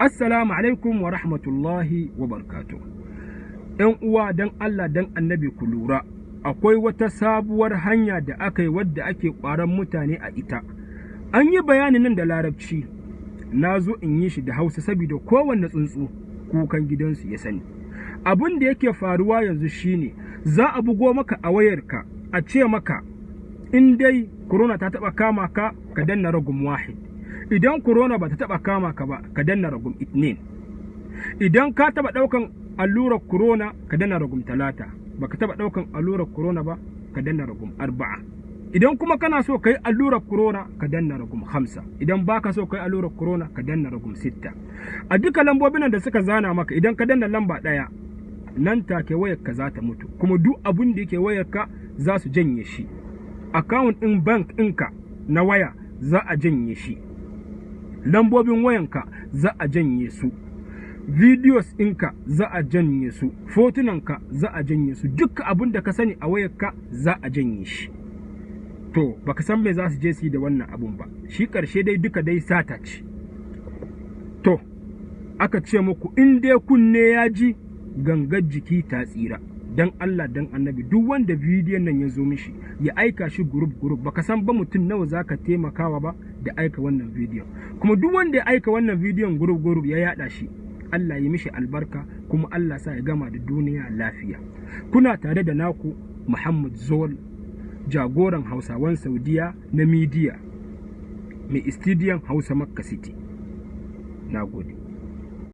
Assalamu alaikum wa rahmatullahi wa barkatu. ‘Yan uwa, don Allah don Annabi ku lura, akwai wata sabuwar hanya da aka yi wadda ake ƙwaron mutane a ita. An yi bayanin nan da Larabci, na zo in yi shi da Hausa saboda kowanne tsuntsu kukan gidansu ya sani. Abin da yake faruwa yanzu shine za a bugo maka a wayarka a ce maka in dai corona ta taɓa kama ka, ka danna رقم واحد. Idan corona ba ta taɓa kama ka ba, ka danna رقم اثنين. Idan ka taɓa ɗaukan allurar corona, ka danna رقم ثلاثة. Baka taɓa ɗaukan allurar corona ba, ka danna رقم أربعة. Idan kuma kana so ka yi allurar corona, ka danna رقم خمسة. Idan baka so ka yi allurar corona, ka danna رقم ستة. A duka lambobin da suka zana maka, idan ka danna lamba 1, nan take wayarka za ta mutu, kuma duk abin da yake wayarka za su janye shi. Account ɗin bank ɗinka na waya za a janye shi, lambobin wayanka za a janye su, videos ɗinka za a janye su, fotunanka za a janye su, duk abin da ka sani a wayarka za a janye shi. To, baka san me za su je su yi da wannan abun ba. Shi ƙarshe dai duka dai sata ce. To, aka ce muku in dai kunne ya ji, gangar jiki ta tsira. Dan Allah dan Annabi, duk wanda bidiyon nan ya zo mishi, ya aika shi group group. Baka san ba mutum nawa zaka taimakawa ba da aika wannan bidiyon. Kuma duk wanda ya aika wannan bidiyon group group ya yada shi, Allah ya mishi albarka, kuma Allah sa ya gama da duniya lafiya. Kuna tare da naku Muhammad Zol, jagoran Hausawan Saudiya na media, mai istidiyan Hausa Makka City. Na gode.